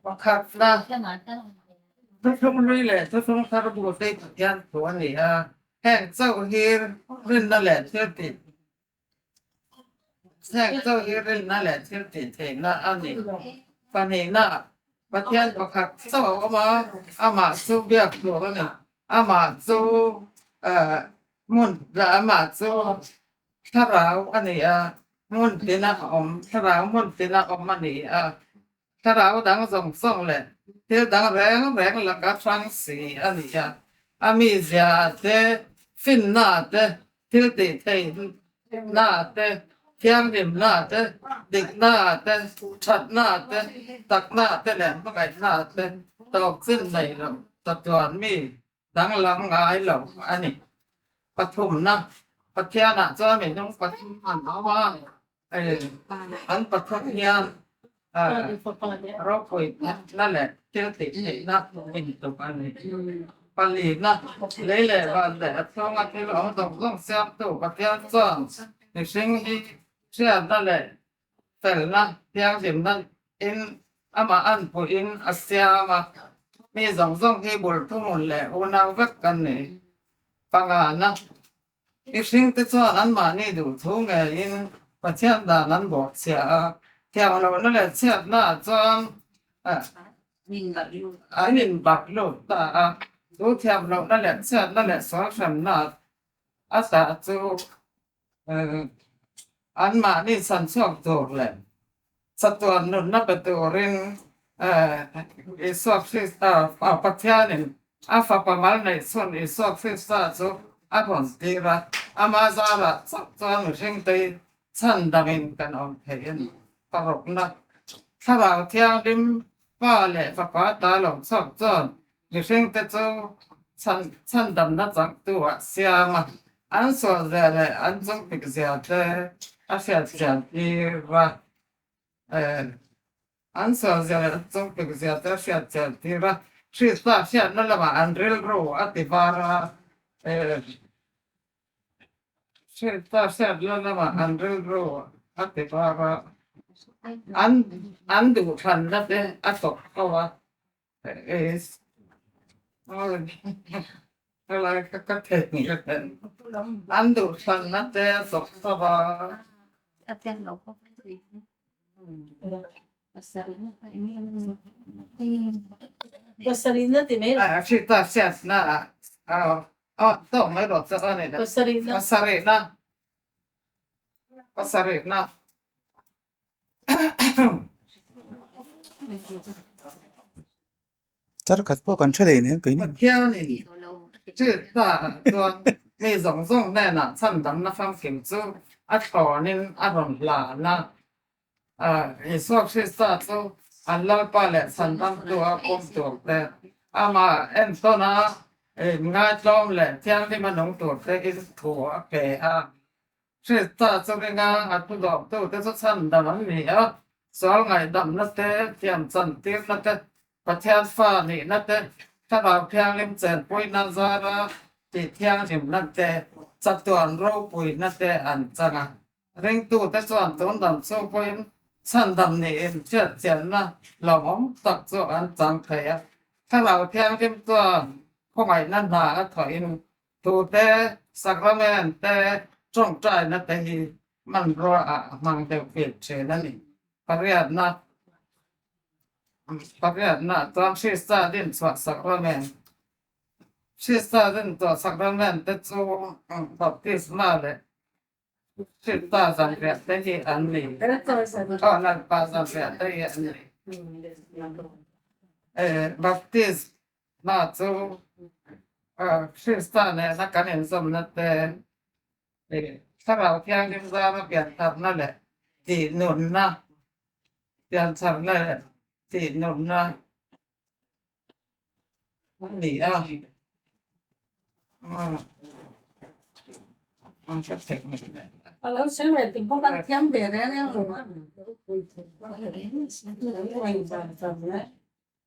pakhatna thuthlung hlui leh thuthlung thar bute Pathian thu a ni a, heng chauh hi rinna leh thil tih Heng chu hi rinna leh thil tih theihna a ni. Pahnihna, Pathian pakhat chauh a awm a, amah chu biak tur a ni. Amah chu hmun, amah chu thlarau a ni a, hmun tina awm, thlarau hmun tina awm a ni a. Thlarau dang zawng zawng leh thil dang reng reng laka hrang si a ni a, a mizia te, finna te, thil tih theihna te, thianghlimna te, dikna te, thatna te, takna te leh hmangaihna te tawp chin nei lo chatuan mi danglam ngai lo a ni. Pathumna. Pathianah chuan minung pathum an awm a, an pathum hian ropuina leh thil tih theihna intuk a ni. Palina, lei leh van leh a chhunga thil awm zawng zawng siamtu Pathian chuan mihring hi hriatna leh felna thianghlimna in amah an puiin a siam a, mi zawng zawng hi bul thuhmun leh unau vek kan ni. Pangana, mihringte chuan anmahni duh thu ngeiin Pathian dan an bawhchhiah a, thianglohna leh chhiatnaah chuan an inbak lut ta a, chu thiamlohna leh chhiatna leh sualhremna a tah chu Anmahni chhan chhuak tur leh chatuan nunna pe turin Isua Krista, Pathianin a Fapa mal neih chhun Isua Krista chu a rawn tir a, ama zarah chauh chuan mihringte hi chhan dangin kan awm thei a ni. Parukna, Thlarau Thianghlim Pa leh Fapa ta lo chhuak chuan Mihringte chu chhandamna changtu ah siam a, an sual zia leh an chungpik zia te a hriatchian tir a. An sual zia leh an chungpik zia te a hriatchian tir a, Krista hriatna lamah an rilru a ti var a. Krista hriatna lamah an rilru a ti var a, an duhthlanna te a tawp ko a. An duhthlanna te a chawp chawp a. Pasarihna. Pasarihna. Char khat pawh kan hre leh nen keini. Pathianin Krista chuan mi zawng zawng hnenah chhandamna famkim chu a thlawnin a rawn hlan a. Isua Krista chu an Lalpa leh chhandamtu a pawm tur te, amah entawn a inngaihtlawm leh thianghlima nung tur te in thu a pe a. Krista chu ringa a thu dawhtute chu chhandam an ni a, sual ngaihdamna te, thiamchan tirna te, Pathian fa nihna te, Thlarau Thianghlim chenpuina zara tih thianghlimna te, chatuan ropuina te an chang a. Ringtute chuan tun dam chu pawhin chhandam niin hriatchianna lawmawm tak chu an chang thei a. Thlarau Thianghlim chuan khawngaihna hna a thawhin Tute sacrament te tawngtaina te hi hmanrua ah a hmang deuh bik thin a ni. Pariatna Pariatna chuan Krista dinchhuah sacrament Krista dinchhuah sacrament te chu baptisma leh Krista zanriah te hi an ni. Aw Lalpa zanriah te hi an ni. Baptisma chu Krista nena kan inzawmna te, Thlarau Thianghlim zara piantharna leh tihnunna, piantharna leh tihnunna a ni a.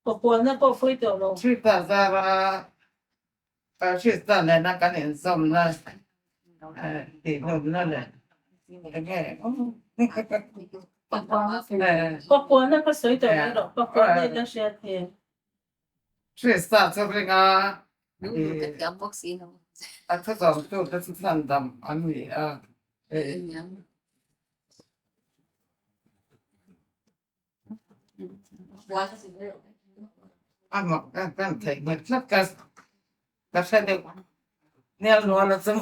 Pakualna pawh pui tawh lo. Krista zara Krista nena kan inzawmna tihhlumna leh enge Pakualna ka sawi tawh mai rawh. Pakualna i la hriat hmel. Krista chu ringa a thuzawmtute chu chhandam an ni a. A mak ka kan theih nghet tlat ka ka hre deuh nel nual a chu.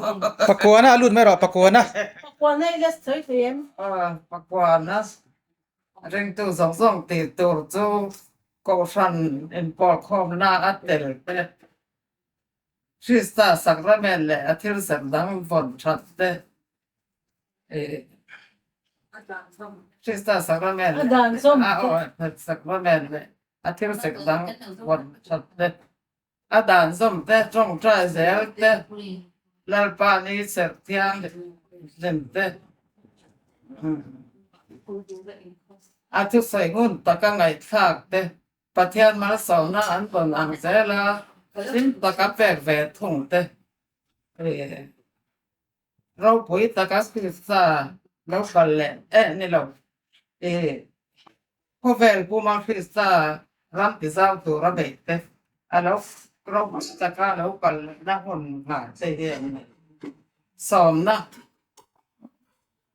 Pakuana a lut mai rawh Pakuana. Pakuana i la sawi thei em? Pakuana ringtu zawng zawng tih tur chu Kohhran inpawlkhawmna a tel te, Krista sacrament leh a thil serh dang vawn that te, Krista sacrament leh sacrament leh a thil serh dang vawn that te, a dan zawm te, tawngtai zel te. Lalpa ni serh thiang hlim te a thusawi ngun taka ngaihthlak te Pathian malsawmna an vawn ang zel a, hlim taka pek ve thung te ropui taka Krista lo kal leh eh ni lo i khawvel puma Krista ram tizau tura beih te a lo ropui taka lo kal lehna hun nghah che hi an nei. Sawmna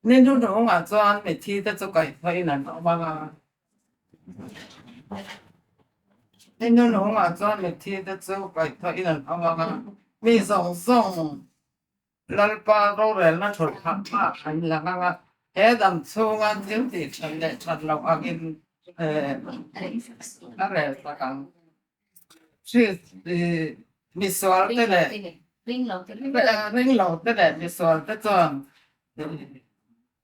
Ni hnuhnungah chuan mithi te chu kaihthawhin an awm ang a. Ni hnuhnungah chuan mithi te chu kaihthawhin an awm ang a. Mi zawng zawng Lalpa rorelna thut phah phah an lang ang a. He dam chhunga thil tih that leh that loh angin a rel tak ang. Misual te leh ringlo te leh misual te chuan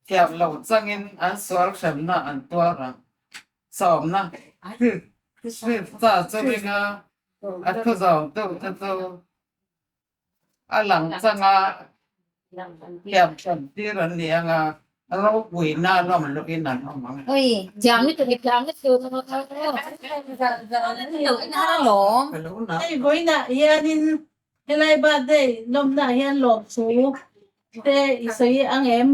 thiam lo changin an sual hremna an tuar ang. Sawmna Krista chu ringa a thu zawmtu te chu A lang changa thiam hran tir an ni anga ropuina lawm luhin an awm ang. Hei vawiinah hianin helai birthday lawmnaah hian lawmthu te i sawi ang em?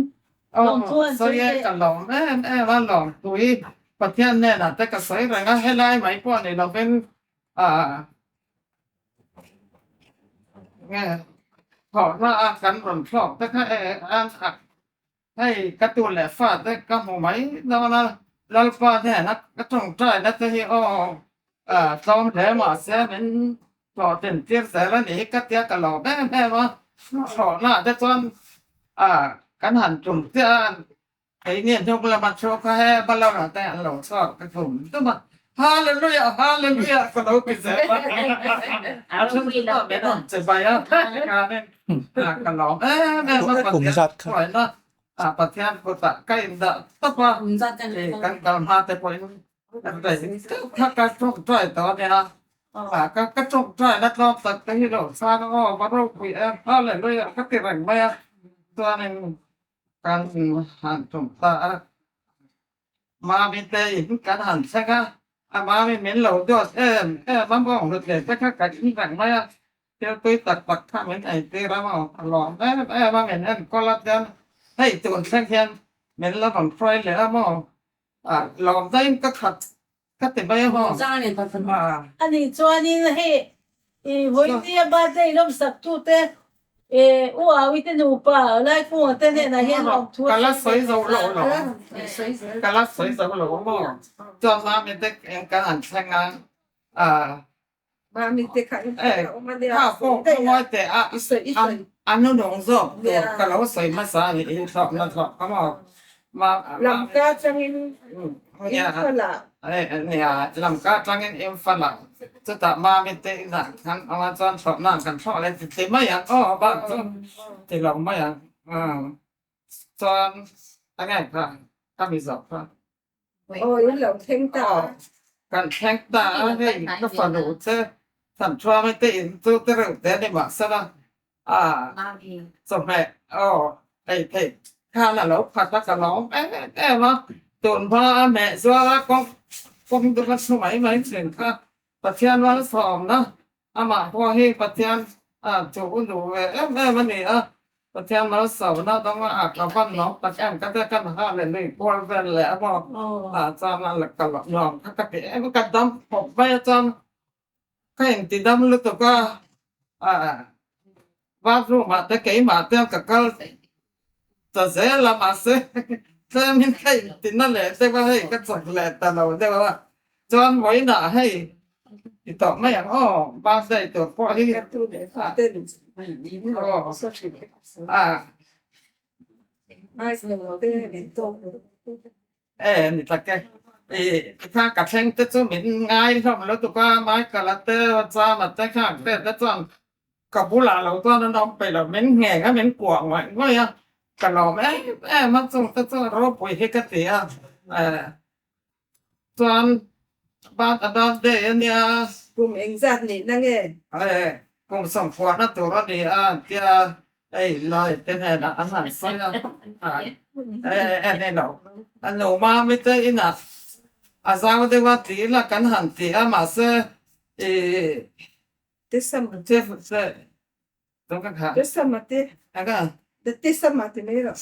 Lawmthu an sawi teh. Ka lawm em em a, lawmthu hi Pathian hnenah te ka sawi reng a, helai mai pawh ni lovin Nge thawhna a kan rawn thlawk te kha e an a hei ka tu leh fa te ka hmu mai dawn a Lalpa hnena ka tawngtai na te hi aw tlawm hle mahse min hlawhtlin tir zel a nih hi ka tia ka lawm em em a thlawhna ah te chuan kan han tum chiah a. Keini hnung lama thu kha he Balora te an lo chhuak ka tum tum a, Hallelujah, Hallelujah ka lo ti zel a, a then chu pawh min rawn che bai a, khanin ka lawm em em a, Pathian hruaina Pathian kutah ka indah tawp a, kan kal hma te pawhin kan rei deuh kha ka tawngtai tawh a nia, ka tawngtai na tlawm tak te hi lo chhang aw va ropui em, Hallelujah ka ti reng mai a, chuanin Kan han tum ta a, Mami te in kan han thleng a, a mami min lo duat em em a mawng lut leh te kha ka in reng mai a, thil tui tak tak kha min ei tir a maw, a lawm em em a min enkawl a tian hei tun thleng hian min la rawn hruai leh a maw, lawm daiin ka khat ka ti mai a maw. Ani chuanin hei i vawinia birthday lawmsak tute u Awi te nupa Laikunga te hnenah hian awm thu a sawi ve lo a. Ka la sawi zo lo a maw? Chuan Mami te eng kan han thleng a, Mami te kha in a awm a nia. Kha pawh ka ngawi teh a, a nunung zawk tur ka lo sawi hmasa a ni in thlawhna thlawh kha maw? Lamka atangin Imphal-ah. Nia, Lamka atangin Imphal-ah. Chutah Mami te inah khan awm a chuan thlawhna an kan thlawh leh ti ti mai ang aw bak chu ti lo mai ang. Chuan a nge kha ka mi zawh kha. Aw in lo thleng ta a. Kan thleng ta a hei ka fanu che Thanṭhuami te in chu te reuh te ni mahsela a chawhmeh aw ei theih khan a lo khat a ka lawm em em a tun hma a hmeh zual a kawng kawng deuh a thu mai mai thin kha Pathian malsawmna Amah pawh hi Pathian chu u duh ve em em a ni a, Pathian malsawmna dawng a a ka van lawm tak em ka tia kan ha leh lui kual vel leh a maw ah chuan a la ka nuam kha ka ti em ka dam khawp mai a chuan ka inti dam lutuk a ah bathroom ah te keimah te ka kal ta zel a mahse tlem in ka inti na leh deuh a hei ka chawk leh ta lo deuh a chuan vawiinah hei ti tawh mai ang aw birthday tur pawh hi aw E ni tak e. I kha ka thleng te chu min ngai hlawm lutuk a, Michael a te Chama te kha ang te te chuan ka bulah lo chuan an awm peih lo, min ngheng a min kuah ngawih ngawih a, ka lawm em em a chung te chu ropui hi ka ti a, e chuan a birthday a nia. Kum engzat nihna nge? E kum sawmkhuahna tur a ni a an tia. Hei lai te hnenah an han sawi a, a ni lo. A nu mami te inah a zau deuh a tih ila kan han ti a, mahse ih Tesama te. Tesama ti mai rawh.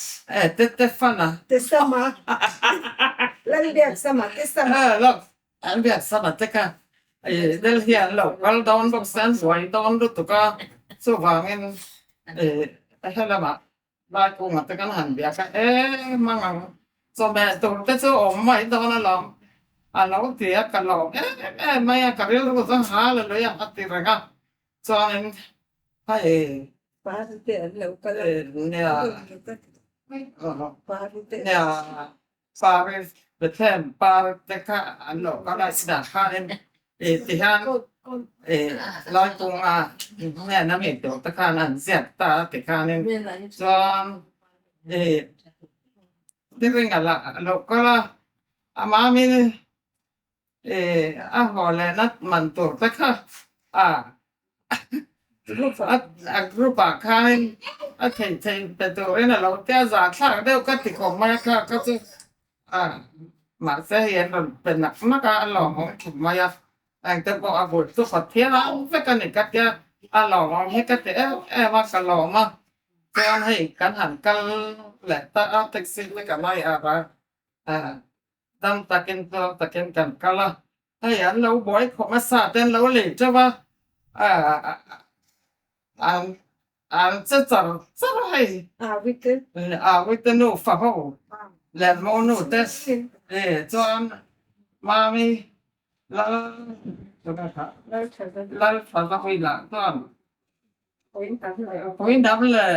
Tefana. Tesama. Lalbiaksama Tesama. Lalbiaksama te kha Delhi an lo kal dawn bawk se an buai dawn lutuk a, chuvangin helamah Laikunga te kan han biak a, e mang ang chawhmeh tur te chu awm mai dawn alawm a lo ti a, ka lawm em em mai a, ka rilru chu hallelujah a ti reng a, chuanin hei Parte an lo kal a, nia nia Paris Bethlehem par te kha an lo kal a, chutah khanin ih ti hian ih Laikunga hnena mi tur te khan an ziak ta a ti khanin chuan ih Tiringa lah a lo kal a, a mamin ih a haw lehna man tur te kha a a group ah khanin a theih theih pe turin a lo tia zahthlak deuh ka ti khawp mai a kha kha chu a mahse hei an rawn pe nak nak a a lawmawm khawp mai a engte pawh a bul chu Pathian a awm vek a ni ka tia a lawmawm hi ka ti em em a ka lawm a chuan hei kan han kal leh ta a taxi te kan ai harh a dam takin tluang takin kan kal a Hei an lo buai khawp a sa te an lo lei teuh a, an an che char char a hei. Awi te nufa ho leh mo nu te chuan Mami lal lal tha zawi lah chuan Puidam leh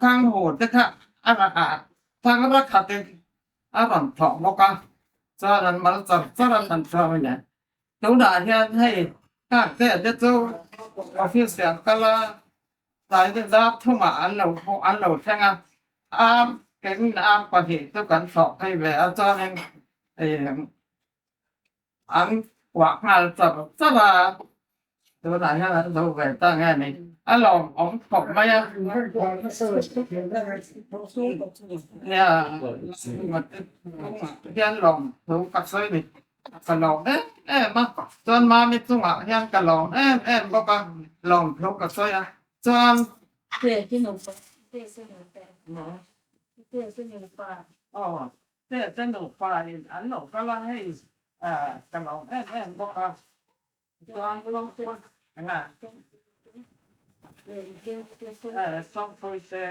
Thanghu te kha a thang rakhat in a rawn thawh bawk a, chuan an mal char char a kan chuang a ni. Tunah hian hei nghak te te chu office ah an kal a, tlai te dar thumah an lo pawh an lo thleng a, arm keng arm pahnih chu kan thawh phei ve a chuanin ih an kuah nghal char char a, tunah hian an zo ve ta nge ni, a lawmawm khawp mai a. Nia hian lawm thu ka sawi ni, ka lawm em em a, chuan mami chungah hian ka lawm em em bawk a, lawm thu ka sawi a, chuan. Te te nupa in an lo kal a hei ka lo em em bawk a chuan eng a sawngpui te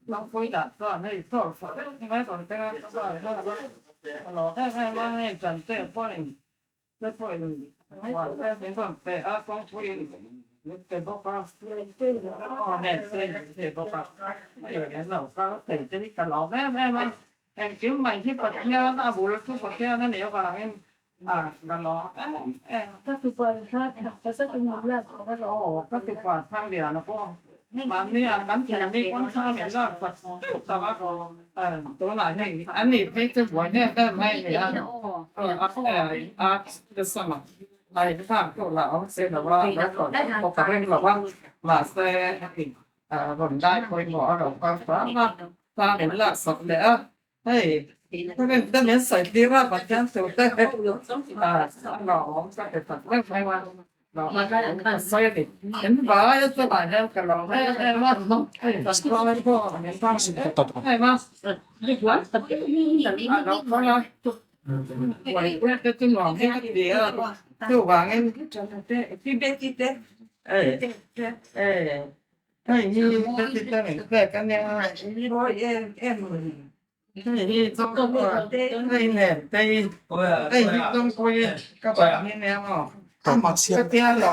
sawngpui lah chuan hei saw saw deuh mai rawn keng a ka lo em em a hei chante pawhin Te pawhin huan te min rawn pe a, kawngpuiin min pe bawk a, aw nen te min pe bawk a, hei min lo kal thei te hi ka lawm em em a, engkim mai hi Pathian a bul chu Pathian a nih avangin a ka lawm em em. Ka tupa Aw ka tupa Thangliana pawh mahni ah kan thiam hi kawngthla min lak tak tak a, tunah hei an nih phei chu buai em em mai a ni a, a sama a inkhak pawh lah awm si lo a, lo tawh pawh ka ring lo a, mahse rawn dai pawimawh a lo kal hram a, thla min lak sak leh a. Hei, ka rin te min sawi tir a, Pathian thu te a lawmawm ka ti tak vek mai a, lawmawm ka sawi a ni. In vai a chungah hian ka lawm em em a, hei kan khawngaih pawh min hmang em em a, a lo kal a, buaipui te chu nuam hi ka ti a, chuvangin hei hei. Hei hi ka ti ta reng pek a nia. Hei hi hei nen te hi hei hi tawngpui ka ban hi nia maw. Ka tia lo.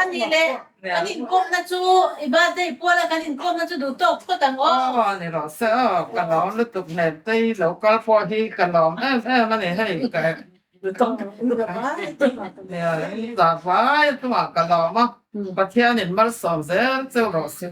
A nih leh kan inkawmna chu i birthday puala kan inkawmna chu duh tawk phawt ang aw. Aw ni rawh se aw ka lawm lutuk nen te hi lo kal pawh hi ka lawm em em a ni hei ka Nia, vai chungah ka lawm a, Pathianin malsawm zel cheu rawh se.